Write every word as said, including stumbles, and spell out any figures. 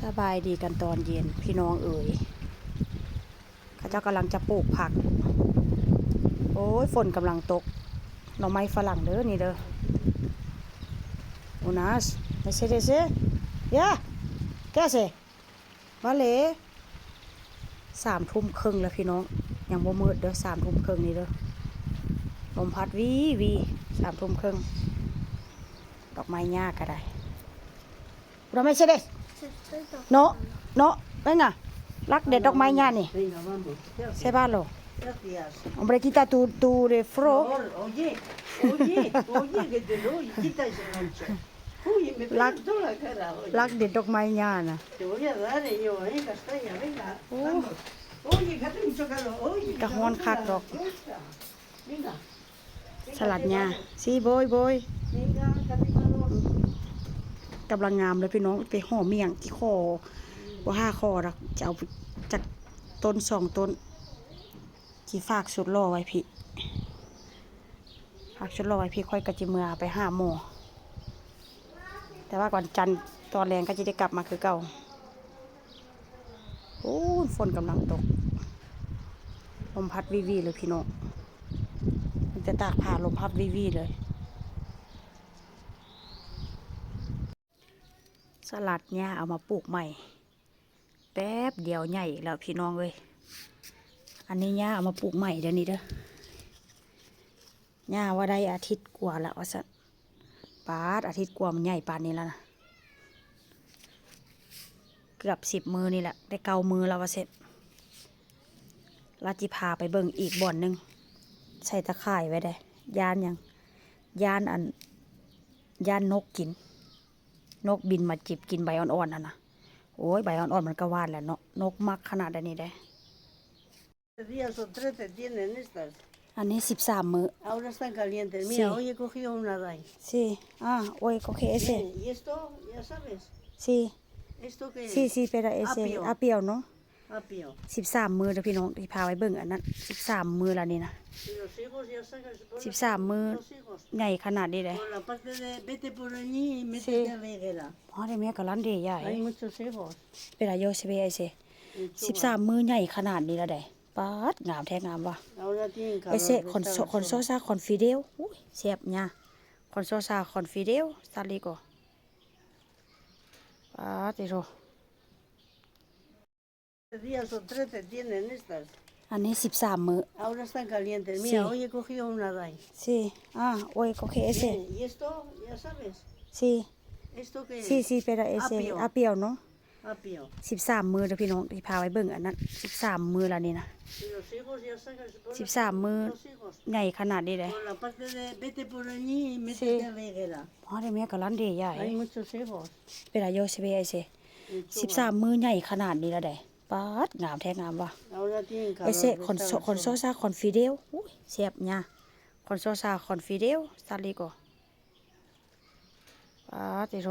สบายดีกันตอนเย็นพี่น้องเอ๋ย เขาเจ้ากำลังจะปลูกผัก โอ้ย ฝนกำลังตก หน่อไม้ฝรั่งเด้อนี่เด้อ Unas, ese, ese, ya, ¿qué hace? Vale. สามทุ่มครึ่งแล้วพี่น้อง ยังบ่มืดเด้อ สามทุ่มครึ่งนี่เด้อ ลมพัดวีวี สามทุ่มครึ่ง ดอกไม้หญ้าก็ได้ Una Mercedes. No, no, venga. Lak de dok mañana. Venga, vamos. ¿Qué haces? Se va lo. Gracias. Hombre, quita tu, tu de fro. Flor, oye, oye, oye, que te doy. Quita ese gancho. Uy, me pegas toda la cara, oye. Lak de dok mañana. Te voy a dar, eh, yo, eh, castaña, venga, vamos. Oye, que hace mucho calor. Oye, กะฮ้อนคักดอก venga. สลัดหญ้า Sí, voy, voy. กำลังงามเลยพี่น้อง ไปห่อเมี่ยงกี่ข้อ บ่ห้าข้อดอก จะเอาจักต้นสองต้น สิฝากสุดหล่อไว้พี่ ฝากสุดหล่อไว้พี่ ค่อยกะจิเมือไปหาหมอ แต่ว่าวันจันทร์ตอนแลงกะจิได้กลับมาคือเก่า โอ้ ฝนกำลังตก ลมพัดวีวีเลยพี่น้อง มันจะตากผ้า ลมพัดวีวีเลย สลัดหญ้าเอามาปลูกใหม่ แป๊บเดียวใหญ่อีกแล้วพี่น้องเอ้ย อันนี้หญ้าเอามาปลูกใหม่เดี๋ยวนี้เด้อ หญ้าว่าได้อาทิตย์กว่าแล้วว่าซั่น ปาด อาทิตย์กว่ามันใหญ่ปานนี้แล้วนะ เกือบสิบมื้อนี่แหละ ได้เก้ามื้อแล้วว่าซั่น ลาจิพาไปเบิ่งอีกบ่อนหนึ่ง ใส่ตะข่ายไว้ได้ ย้านหยัง ย้านอัน ย้านนกกิน นกบินมาจิบกินใบอ่อนๆนั่นนะ โอ้ย ใบอ่อนๆมันก็หวานแหละเนาะ นกมักขนาดนี้ได้ Días o trece tienen estas. อันนี้สิบสามมื้อ Ahora están calientes. Mira, sí, hoy he cogido una raíz. Sí. Ah, hoy cogí ese. Bien, y esto, ya sabes. Sí. ¿Esto qué es? Sí, sí, pero ese apio, ¿no? Apio. สิบสามมื้อเด้อพี่น้อง ที่พาไปเบิ่งอันนั้น สิบสามมื้อแล้วนี่นะ Y los higos ya sabes, สิบสามมื้อ los higos. ใหญ่ขนาดนี้เลย Por la parte de, vete por allí y métete a la higuera. Madre mía, qué grande ya, ¿eh? Hay muchos higos. Pero yo se ve ese. สิบสามมื้อใหญ่ขนาดนี้แล้วได้ ปาด งามแท้งามว่ะ Ahora tienen calor, ese con so-, con sosa, con fideo. อุ้ย แซ่บเนี่ย con sosa, con fideo, está rico. ปาด ติโท Días o trece tienen estas. อันนี้สิบสามมื้อ Ahora están calientes. Mira, sí, hoy he cogido una raíz. Sí. Ah, hoy cogí ese. Bien, y esto, ya sabes. Sí. ¿Esto qué es? Sí, sí, pero ese apio, ¿no? Apio. สิบสามมื้อเด้อพี่น้อง ที่พาไปเบิ่งอันนั้น สิบสามมื้อแล้วนี่นะ Y los higos ya sabes, สิบสามมื้อ los higos. ใหญ่ขนาดนี้เลย Por la parte de, vete por allí y métete a la higuera. Madre mía, qué grande ya, ¿eh? Hay muchos higos. Pero yo se ve ese. สิบสามมื้อใหญ่ขนาดนี้แล้วได้ ปาด งามแท้งามว่ะ Ahora tienen calor, ese con so-, con sosa, con fideo. อุ้ย แซ่บเนี่ย con sosa, con fideo, está rico. ปาด ติโท